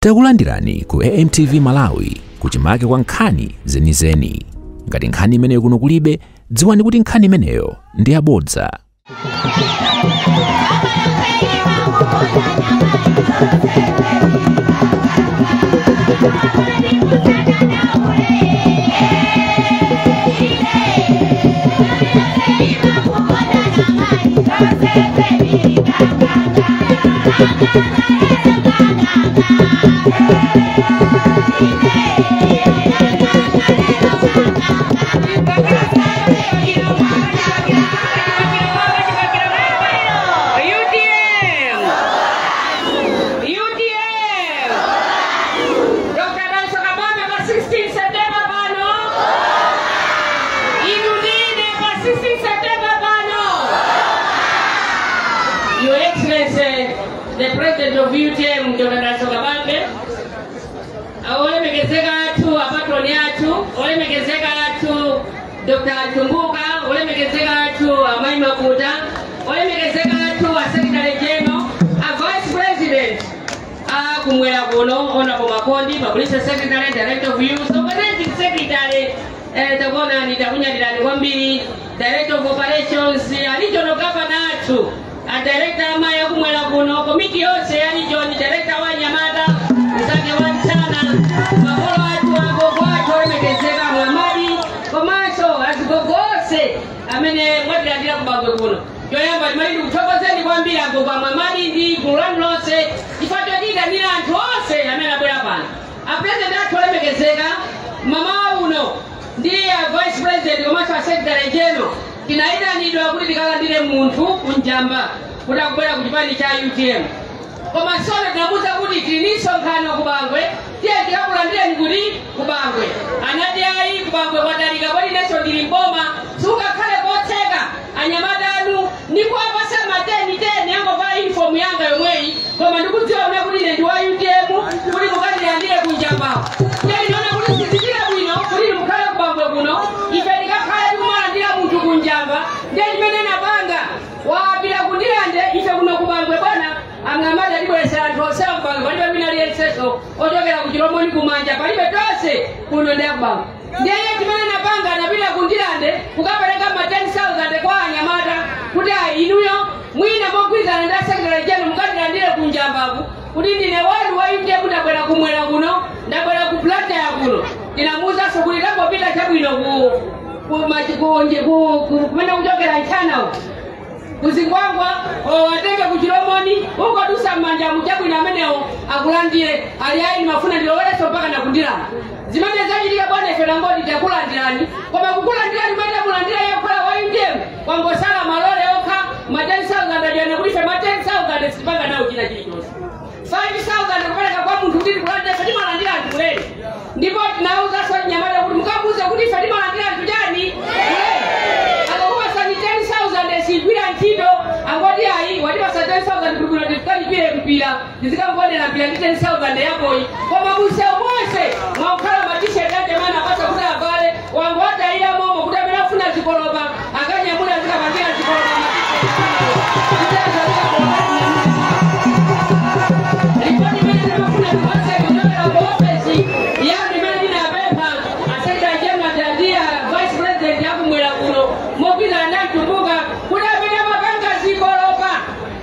Takulandirani ku AMTV Malawi kuchimake kwa nkhani zenizeni. Ngati nkhani imeneyo kuno kulibe, dziwani kuti nkhani imeneyo ndi yabodza. UTM! UTM! Dr. Dalitso Kabambe pa 16 September pano. Inu ndine pa 16 September pano. Your Excellency, the President of UTM, Dr. Dalitso Kabambe, olemekezeka athu apatroni athu, olemekezeka athu Dr. Tumbuka, olemekezeka athu Amai Makuta, olemekezeka athu a Secretary General, a Vice President akumwera kuno Honorable Makondi, Publicity Secretary, Director of Youth, Organizing Secretary, takuonani, takunyadirani kwambiri, Director of Operations, a Regional Governor athu, a Director amayi akumwera kuno, komiti yonse ya region, Director wa Nyamata, msake wa Mchana, makolo athu, agogo athu olemekezeka Mwamali, komanso azigogo onse amene mwatilandira kubangwe kuno. Choyamba timati ndikuthokozeni kwambiri agogo Amwamali ndi gulu lanu lonse chifukwa chotiyitanira anthu onse amene abwera pano. A President athu olemekezeka, mamawa uno ndi a Vice President komanso a Secretary General tinayitanidwa kuti tikalandire munthu kunjamba kuti akubwera ku chipani cha UTM. Koma sono tinamuwuza kuti tili ndi msonkhano ku Bangwe, tiye tikakulandireni kuti ku Bangwe. Anati ayi, ku Bangwe kwatalika, kodi inenso ndili mboma, sikukakhale kotseka anyamata anu ndikuwapasa mateni teni angovala uniform yanga yomweyi, koma ndikudziwa une kuti ine ndi wa UTM kuti mukandilandire kunjambawo. Ndiye ndinaona kuti sizichita bwino kuti mukhale ku Bangwe kuno, ife tikakhale tikumalandira munthu kunjamba. Ndiye chimene napanga wapita kundilande, ife kuno ku Bangwe bwana angamati atibweresera anthu onsewa ku Bangwe, palibe wina aliyenseso ochokera ku Chilomoni kumanja, palibe, tonse kuno ndi akubangwe. Ndiye chimene napanga, anapita kundilande kukapereka ma 10,000 kwa anyamata kuti ayi, inuyo mwina mogwirizana ndi asekretary general mukandilandire kunjambaku kuti ndine wanu wa UTM, ndabwera kumwera kuno, ndabwera ku Blantyre kuno. Tinamuwuzanso kuti tangopita chabwino kumene kuchokera nchanawo kuzingwangwa watenge kuchilomoni ukodusa mmanja muchabwino amenewo akulandire. Ali ayi, ndimafuna ndilowereso mpaka nakundilani. Zimene zachitika bwana, ife nangoti takulandirani, koma kukulandirani kumene takulandira yokhala wa UTM kwangosala malole okha ma 10,000 adiyana kuti ife ma 10,000 sitipanga nawo china chilichonse. 5,000 kupereka kwa munthu kuti tikulandira, ife timalandira anthu kulere. Ndipo tinawuzanso nyamata kuti mukamuuze kuti ife timalandira anthu chani kulere. Akakupasani 10,000 sigwira ntchito, angoti ayi, watipasa 10,000 kuti kuno tizikalipire mpira, tizikamponera mpira ndi 10,000 yakoyi. Koma munsewu monse mwakukhala matisheti ajamani apasa kuti avale, wangu watayira momo kuti amene afuna zikolopa akanyamula zikapangira zikolopa matisheti. Ripoti imene timafuna tipase kuchokera ku ofesi yanu imene tinapempha a Secretary General ndi a Vice President akumwera kuno mogwirizana ndi Mtumbuka kuti amene amapanga zikolopa,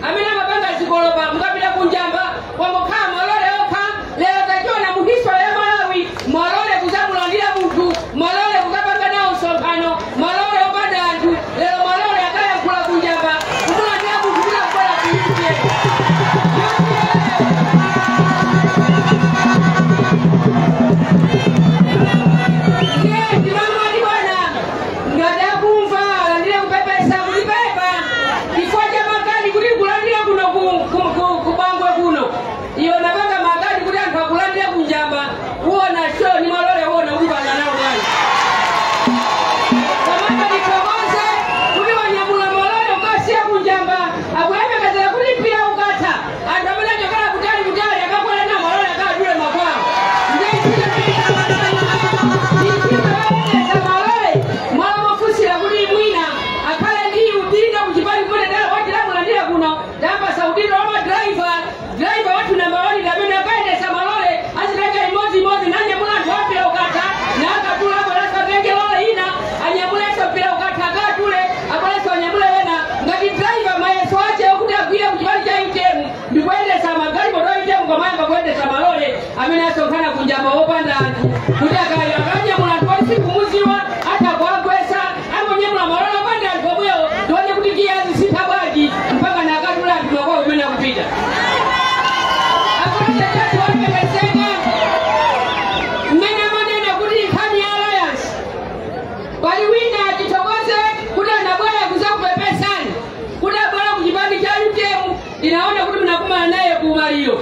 amene amapanga zikolopa, mukapita kunjamba kwangokhala malole okha. Lero tachiona mu history ya Malawi. amene asonkhana kunjama wopanda anthu kuti akanyamula anthu osikumuziwa atakuagwesa angonyamula malolo opanda anthu omwewo tione kuti kiyazi sitha bwanji mpaka nakatula anthu makwawo kumene akupita. Apurezidenti athu olemekezeka, mmene amanena kuti nkhani ya alliance pali wina atithokoze kuti anabwera kuzakupepesani kuti abwera kuchipani cha UTM. Ndinaona kuti munakumana naye kumaliro,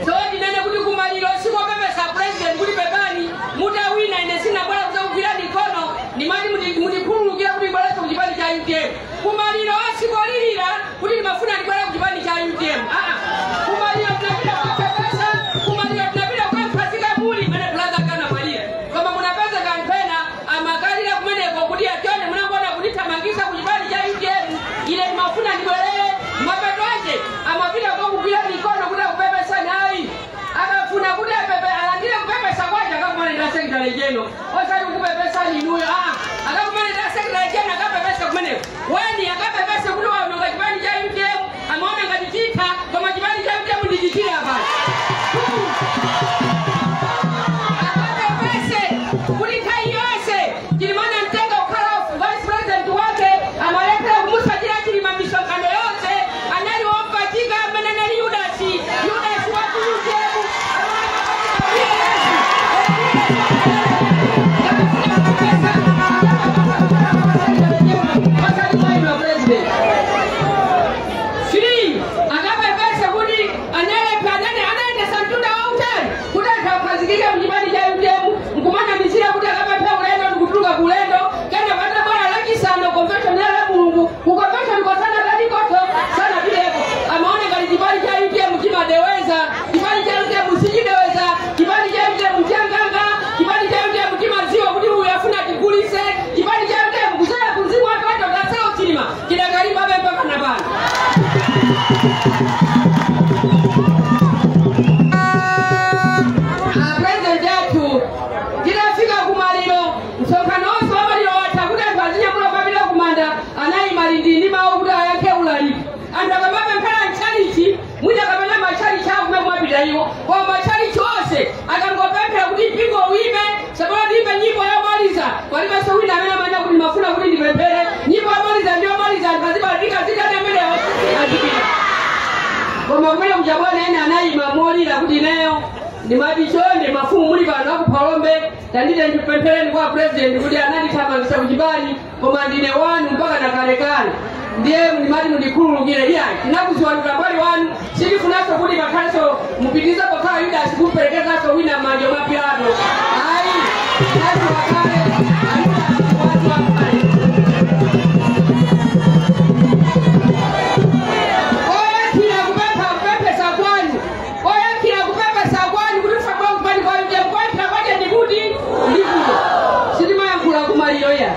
so ndinene kuti kumaliro sikopepesa president kuti pepani mutawina ine sinabwera kuzakugwirani mkono, ndimati mundikhululukira kuti ndibwerenso kuchipani cha UTM. Kumaliro sikolilira kuti ndimafuna ndibwere kuchipani cha UTM. Kumaliro tinapita kukapepesa, kumaliro tinapita kukamphazika muli mene brother kana malira, koma munapeza kanthu ena amakalira kumeneko kuti achone munangona kundithamangisa kuchipani cha UTM, ine ndimafuna ndibwerere. Mapeto ake amapita kwakugwira mikono kuti akupepesa nayi. Akafuna kuti apepe alandire kupepesa kwace akakumana ndi secretary general, osati kukupepesani inuyo. Akakumana ndi secretary general akapepesa kumeneko weni akapepesa kuti waononga chipani cha UTM, amaona ngati chitha, koma chipani cha UTM ndichichira pano. Akapepese kuti nthawi yonse Chilimana mtenga kukhala vice president wake amalephera kumusachira Chilima misonkhano yonse, anali wompachika amene anali Yudasi, Yudasi wa ku UTM. Three, akapepesa kuti analepha anayendesa mtunda wautali kuti anthu akhazikike mchipani cha UTM, nkumana mizira kuti akapepha ulendo ndikutuluka kulendo kena patabwera lachisanu convention ya la Mulungu ku convention kosana talikotho sanapiteko. Amaona ngati chipani cha UTM chimadeweza. Chipani cha UTM sichideweza, chipani cha UTM changanga, chipani cha UTM chimadziwa kuti uyu afuna tigulise. Chipani cha UTM kusala kuzimu watu watu tasao chilima chidakalimba mpaka na pano. President athu tinafika kumaliro, msonkhano wonse wa maliro watha kuti anthu azinyamula kupita kumanda, anayima lindi ndi mawu kuti ayankhe ulaliki. Anthu akamapemphera mtchalichi mwina kapena matchalichi awo kumene kumapita iwo, koma matchalichi onse akangopemphera kuti mpingo uime sapano ndimbe nyimbo yomaliza, palibenso wina amene amanena kuti ndimafuna kuti ndipemphere. Nyimbo yomaliza ndi yomaliza, anthu azibatika zitani amenewo azipita. Koma kumene kuja bwana ena anayima molira kuti ineyo ndimati chonde mafumu muli pano akuphalombe tandite ndipemphereni kwa president kuti anandithamangisa kuchipani koma ndine wanu mpaka nakalekale, ndiye ndimati mundikhululukire. Iyayi, tinakuziwani utambali wanu, sitifunanso kuti pakhalenso mupitirize pokhala Yudasi kumperekezanso wina m'manja mwa Pilato. Ayi, tinaziwa kale Ayudasi watu wakale. Oyankhira kupempha kupepesa kwanu, oyankhira kupepesa kwanu kuti kufa kwa kupani kwa UTM koyankhira kwache ndikuti ndikuti sitimayankhula kumaliro ya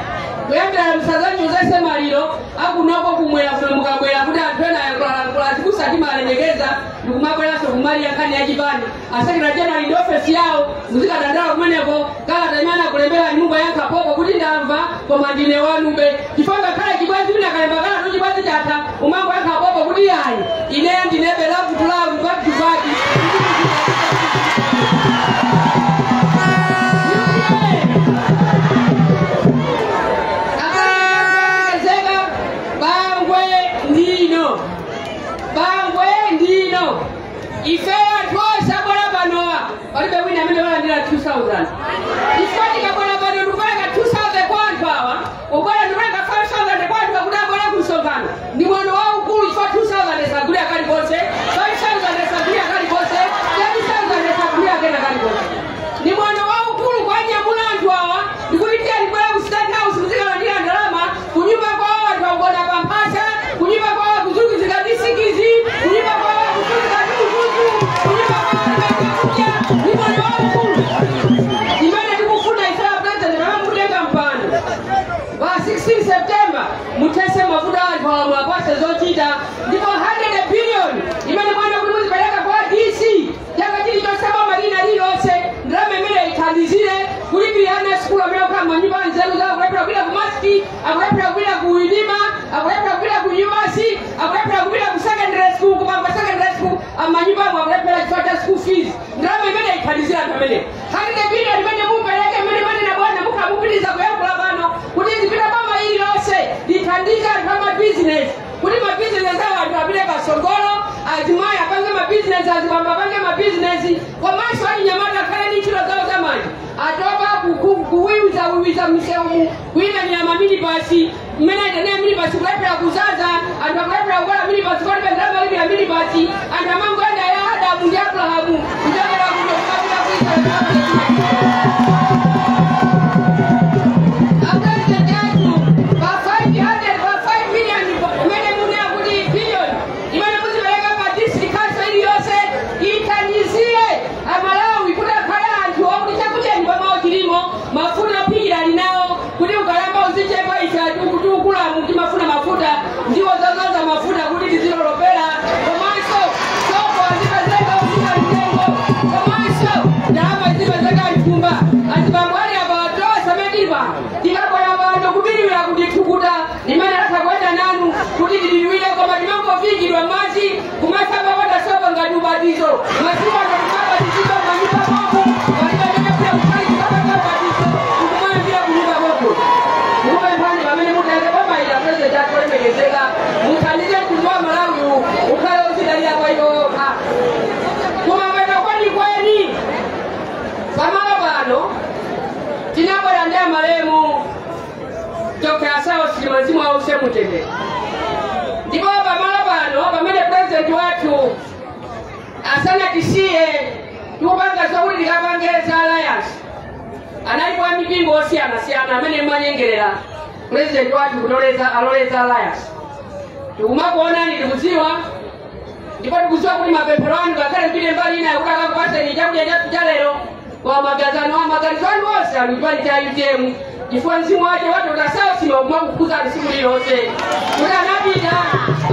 kuyambira msazanyozese maliro akunoko kumwera kuno mukabwera kuti anthu ena ayankhulalankhula azikusa timalemekeza ndikumabweranso kumaliya nkhani ya chipani. Asekretary general ndi ofesi yawo, muzikadandala kumeneko. Kalata imene akulembera nyumba yankhapopo kuti ndamva koma ndine wanube, chifukwa ngakhale chibwenzi mina kalemba kalata chibwenzi chatha umango yankhapopo kuti yayi ineyo ndinebe love to love, back to back. Akalemekezeka, Bangwe ndino, Bangwe ndino. Ife anthu onse abwera panowa palibe wina amene walandira 2000. Ife tikabwera pano ndikupereka 2000 kwa anthu awa, ubwera ndikupereka 5000 kwa anthu akuti abwera ku msonkhano ndi mwano waukulu, chifukwa 2000 sagulira kalikonse, 5000 sagulira kalikonse, 10000 sagulira kena kalikonse. Ni mwano waukulu kwanyamula anthu awa ndikuti tiye ndibwera ku State House muzikalandira ndalama. Kunyumba kwawo anthu akugona pamphasa, kunyumba kwawo kuzunguzika ndi sikizi, kunyumba kwawo kuzunguzika ndi uzuzu, kunyumba kwawo kudya. Ni mwano waukulu imene tikufuna ife. President, pamene mukutenga mpando pa 16 September, muthese mavuto a anthu awa, muwapase zochita, ndipo 100 billion imene mwana kuti muzipereka kwa DC chaka chilichonse, boma lina lililonse, ndalama imene ithandizire kulipirira ana sukulu amene akukhala manyumba anzeru zawo akulephera kupita ku MUST, akulephera kupita ku UNIMA, akulephera kupita ku UMass, akulephera kupita ku secondary school, kupamba secondary school amanyumbamo akulephera chifukwa cha school fees. Ndalama imene ithandizire. kuzaza mseumu kuyitanira maminibasi mmene ayitanira minibasi kulephera kuzaza anthu akulephera kukwera minibasi kwalibe ndalama lipira minibasi anthu amangoyenda ya Adamu ndi Abrahamu kuchokera kuno kukapita ku Israeli. Apresident athu pa 500 pa 5 million imene munena kuti billion imene muzipereka pa district council iliyonse ithandizire Amalawi kuti akhale anthu okuti chakudya nyumba mwawo chilimo, mafuta ophikira ali nawo kuti ukalamba uzichepa ife kuti ukulamu timafuna mafuta ndiwo zozoza mafuta kuti tizilolopera, komanso sopo azipezeka usika mtengo, komanso ndalama zipezeka mthumba. Azibambo ali apa tonse amene tili pano tikabwera pano kubiriwira kuti thukuta limene latha kuyenda nanu kuti tililiwire, koma timangovikidwa madzi kumasamba patasopo ngati ubatizo. Masiku ano timabatizidwa m'manyumba mwako, palibe amene kuya kukhali kukapanga ubatizo ukumayambira kunyumba kwako. Mukupemphani pamene mutenge pamayira president athu olemekezeka muthandize mtundu wa Malawi ukhale uzidalira kwa iwo okha. Kumapeto kwenikweni pamalo pano tinabwera ndi amalemu Dr. Saulos Chilima mzimu wawo uuse mutendere, ndipo pamalo pano pamene president wathu asanatisiye tikupanga zokuti tikapange za alliance analipo amipingo osiyanasiyana amene mmanyengerera president wathu kutoleza aloleza alliance. Tikumakuonani, tikudziwa ndipo tikudziwa kuti mapemphero anu ngakhale mpite mbali ina yakuti akakupaseni chakudya chathu cha lero, koma magazano maganizo anu onse ali chipani cha UTM, chifukwa mzimu wake wa Dr. Saulos Chilima kumakukhuzani tsiku lililonse kuti anapita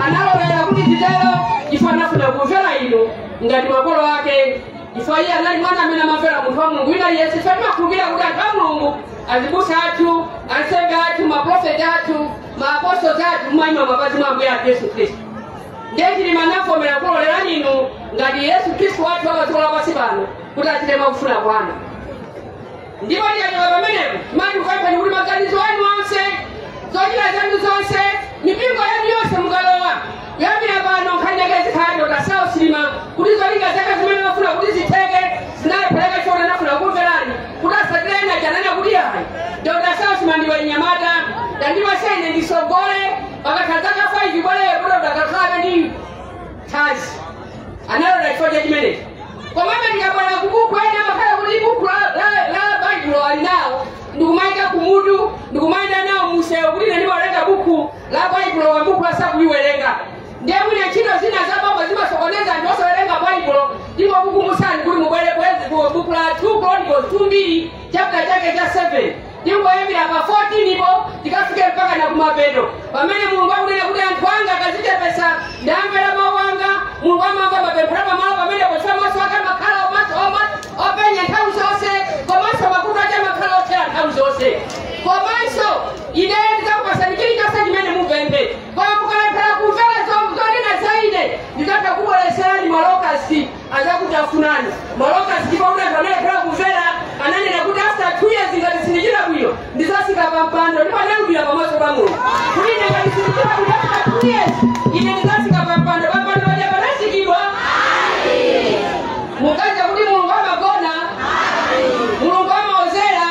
analolera kuti zitero chifukwa anafuna kumvera inu ngati makolo ake, chifukwa iye anali mwana amene amamvera munthu wa Mulungu wina aliyense. Ife timakhulupirira kuti anthu a Mulungu, azibusa athu, ansembe athu, maprofeti athu, maapostoli athu, mumayima mapazi mwa Ambuye athu Yesu Khristu. Ndiye Chilima anavomera kulolerani inu ngati Yesu Khristu wathu wa dziko lapansi pano kuti achite mwakufuna kwanu. Ndipo tikachoka pamenepo timati kukapemphani kuti maganizo anu onse, zochita zanu zonse, mipingo yanu yonse mukalowa kuyambira pano nkhani yake zikhala Dr. Saulos Chilima kuti zolinga zake zimene amafuna kuti zitheke zinalephereka chifukwa anafuna kumverani kuti asatire ena chanena kuti ayi Dr. Saulos Chilima ndiwe mnyamata ndandipasene ndisogole pakakhala zaka 5 bwaleyo kuti udakakhalabe ndi thanzi analola chifukwa cha chimenechi. Komabe tikabwera kubuku ena amakhala kuti buku la Baibulo ali nawo ndikumayika kumutu ndikumayenda nawo musewu kuti ine ndimawerenga buku la Baibulo wa buku asakuliwerenga. Ndiye mwina ntchito zina za boma zimasokoneza anthu osawerenga Baibulo, ndipo kukumbusani kuti mubwere ku buku la 2 Chronicles 2 chapter chake cha 7 tingoyambira pa 14 ipo tikafike mpaka na kumapeto pamene Mulungu akunena kuti anthu anga akazichepesa ndamvera mawu anga. Mulungu amamva mapemphero pamalo pamenepo chifukwa maso ake amakhala openya nthawi zonse, komanso makutu ake amakhala otchera nthawi zonse, komanso ine ndidzakupasani chilichonse chimene mupemphe, koma mukalephera kumvera zonena za ine ndidzatha kubweretserani malokasi azakutafunani malokasi. Ndipo kuti anthu analephera kumvera ananena kuti after 2 years ngati sindichita bwino ndizasika pa mpando, ndipo analumbira pamaso pa Mulungu kuti ine ngati sindichita bwino after 2 years ine ndizasika pa mpando. Pa mpando paja panasikidwa. Mukaza kuti Mulungu amagona, Mulungu amaozera,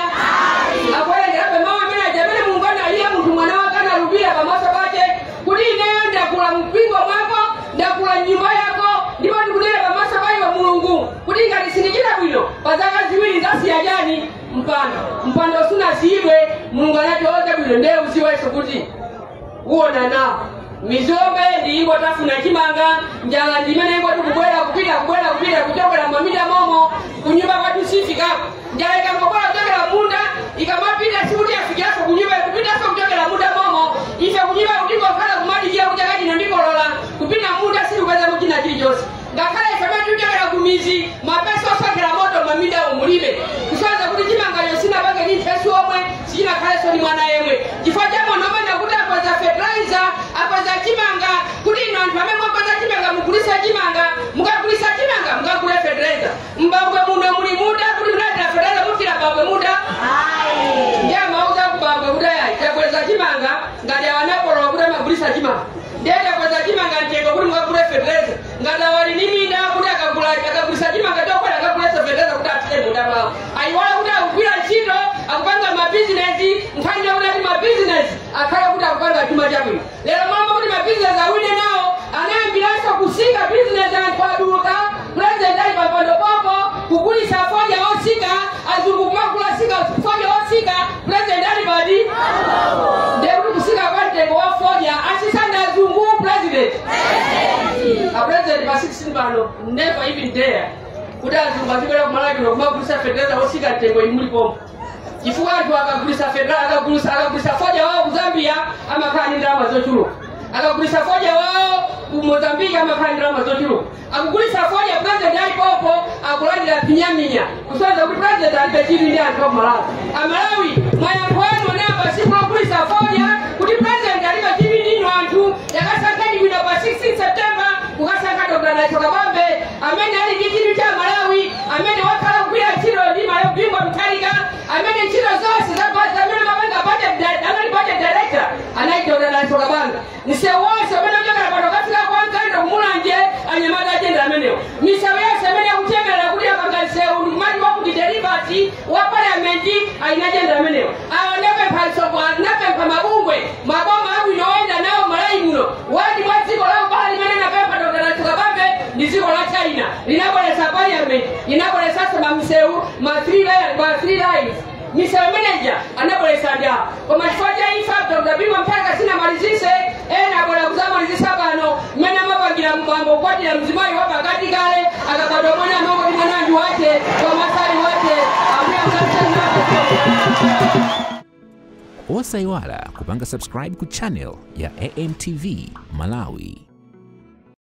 akuwerengerabe mawu amene aja amene Mulungu analiye munthu mwana wake analumbira pamaso pake kuti ineyo ndakula mpingo mwako, ndakula nyumba yako, ndipo ndikunena pamaso pa iwe Mulungu kuti ngati sindichita bwino pa zaka 2 ndasiya chani mpando. Mpando sunasiyidwe, Mulungu anati oze bwino ndiye uziwenso kuti uwona nawo mizombe ndi ingotafuna chimanga, njala ndi imene ingoti kubwera kupita kubwera kupita kuchokera mamita momo kunyumba kwathu sifikako. Njala ikangobwera kuchokera munda ikamapita sikuti yafikiranso kunyumba, ikupitanso kuchokera munda momo. Ife kunyumba kutingokhala kumadikira kuti chaka chino ndikolola kupita munda sitikupezako china chilichonse. Ngakhale ife amene tikuchokera kumizi mapesi osokera moto maminda mulibe, kusonyeza kuti chimangacho sinapange ndi mphesi omwe sichinakhalenso ndi mwana yemwe, chifukwa cha munthu amene kuti akweza fertilizer akweza chimanga kuti inu anthu amene mwakweza chimanga mugulise chimanga, mukagulisa chimanga mukagule fertilizer. Mbangwe muno muli muda kuti munatira fertilizer mufira bangwe muda ndiye amauza kubangwe kuti ayi chakweza chimanga ngati awanapolowa kuti amagulisa chimanga ndiye chakweza chimanga mtengo kuti mukagule fertilizer, ngati awali ndi minda kuti akagulisa chimanga chokwera akagulisa fertilizer kuti athire munda mwawo. Ayiwala kuti akugwira ntchito akupanga mabizinesi, nkhani yakuti ati mabizinesi akhale kuti akupanga chuma chabwino. Lero mambo kuti mabizinesi awine nawo anayambiranso kusika bizinesi, anthu aduka, president ali pampando popo kugulisa fodya osika, azungu kumagula sika fodya osika, president ali padi ndekuti kusika kwa mtengo wa fodya asisanda azungu president. A president pa 16 pano never even dare kuti azungu azibwera kumalawi kuno kumagulisa fertilizer osika mtengo imuli pompo, chifukwa anthu akagulisa fertilizer, akagulisa fodya wawo ku Zambia amakhala ndi ndalama zochuluka, akagulisa fodya wawo ku Mozambique amakhala ndi ndalama zochuluka. Akugulisa fodya president ali popo akulandira pinyaminya, kusonyeza kuti president alibe chidwi ndi anthu akumalawi. Amalawi, mwayankho anu anayamba tsiku logulisa fodya kuti president alibe chidwi ndi inu anthu. Yakasankhani bwino pa 16 September kukasankha Dr. Dalitso Kabambe amene ali ndi chidwi cha Malawi, amene wakhala kugwira ntchito ndi Malawi Bingu Mutharika, amene ntchito zonse za amene mapanga budget, anali budget director anali Dr. Dalitso Kabambe. Msewu wonse amene ochokera pano kafika kwa Mkanda kumulanje anyamata ajenda amenewo, misewu yonse amene akuchemerera kuti apanga msewu ndikumati wakuti delivery wa parliament ayina ajenda amenewo. Awa ndapempha msoko, ndapempha mabungwe maboma abwino oyenda nawo Malawi muno. Wadi mwa dziko la ubale limene napempha Dr. Dalitso Kabambe ndi dziko la China, linabweretsa parliament, linabweretsanso mamsewu ma three lines, misewu manager anabweretsa ndi awo. Koma chifukwa cha imfa Dr. Bingu Mutharika sinamalizise, ena abwera kuzamalizisa pano mmene amapangira mbambo kukwatira mzimayi wa pakati kale, akabadwa mwana amangoti mwananji wache kwamasali wache ambuya. Osayiwala kupanga subscribe ku channel ya AMTV Malawi.